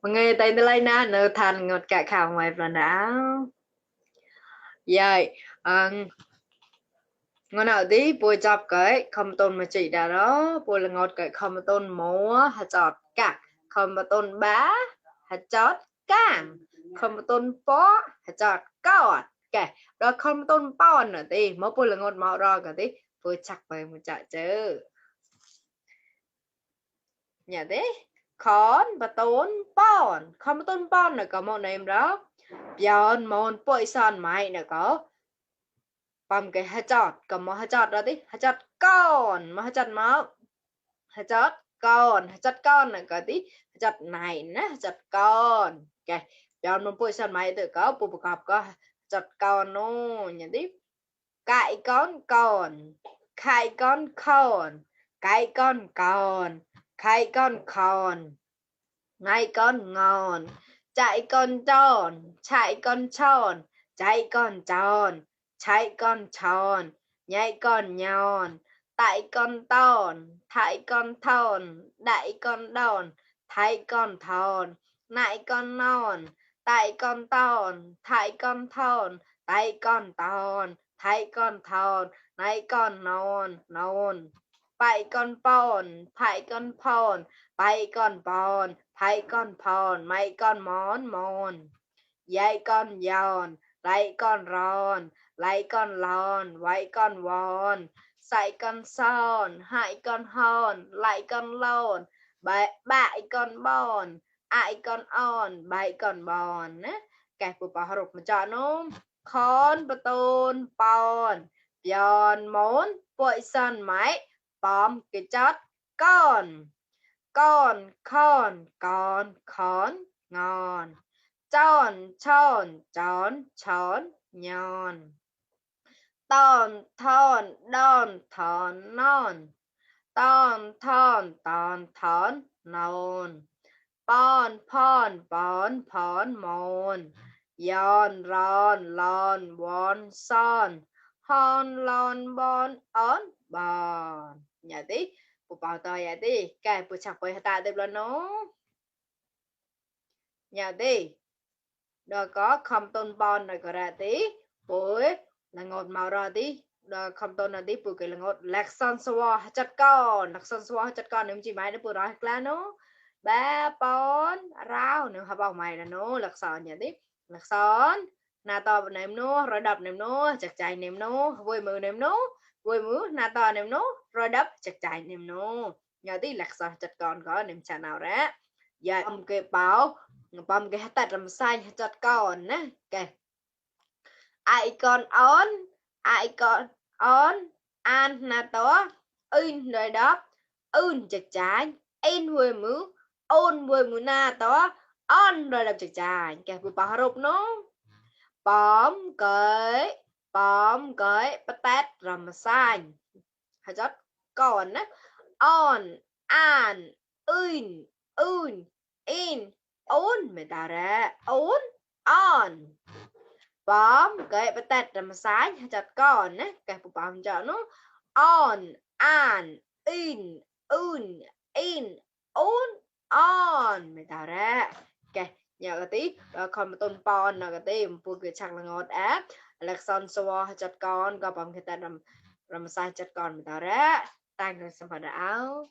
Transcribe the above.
Mọi người tay lên na nợ thành ngọt cả khảo ngoài phần đảo vậy ngon nào tí bùi chọc cái không tôn mà chỉ đã đó bùi là ngọt cái không tôn múa hạt chọt cả không tôn bá hạt chót cam không tôn phó hạt chọt cọt kẻ đó không tôn pon nữa tí mỗi bùi là ngọt màu rồi cả tí bùi chặt về một chợ chứ nhà thế khón và tôn pon không tôn pon là có một name đó Yon mon poi son mai nè có bầm cái hạt chót cầm mỏ hạt chót đó tí hạt chót con mà hạt chót máu hạt chót hạt chót con nè có tí hạt chót này nè hạt chót con cái yon mon poi son mai tự có bù bù cọp có hạt chót con nô nhận tí cãi con khai con cái con khai con ngay con ngon chạy con tròn chạy con tròn nhảy con nhòn tại con tòn thải con thòn đại con đòn thái con thòn nại con non tại con tòn thải con thòn tay con tòn thái con thòn nại con non non phải con pòn phải con pòn bay con bòn thay con phòn mày con món mòn dây con giòn lấy con ròn lấy con lòn váy con vòn sai con son hại con hòn lại con lòn bại con bòn ai con on bay con bòn á cái phụ bảo học mà cho nó khôn bờ tôn pòn giòn món bội son máy bom cái chót con khón ngon chón nhòn đon thon non thon non pon mòn yon ron lon won son hon lon bon on bon nhà tí bộ bảo tờ nhà tí cái bộ chặt bộ ta được là nó nhà tí đó có không tôn bon rồi có ra tí bối là ngọt màu ra tí đó không tôn là tí bùi cái là ngọt lạc son swa chặt con nếu chỉ máy nó bùi nói là nó ba pon rau nếu học bảo mày là nó lạc son nhà tí lạc son nà to bên ném nó rồi đập ném nó chặt chạy ném nó vui mưa ném nó vui mưa nà to ném nó rồi đập chặt chạy ném nó nhờ tí lạc son chặt con có ném chả nào ra giờ ông kêu bảo bom cái hạt làm sai chặt con nè cái ai con an na to in rồi đó chặt trái in vui mứ ôn vui mứ na to on rồi đập chặt trái cái vui bảo rộp nó bom cái bắt tát làm sai hạt chặt con á on an in ôn mày ta ra ôn on bom cái bắt tẹt làm sai chặt con á cái phụ bom cho nó on an in on mày ta ra cái nhà cái tí còn một tôn pon là cái tí phụ cái chẳng là ngọt áp là son xua chặt con có bom cái ta làm sai chặt con mày ta ra tay người xem phải áo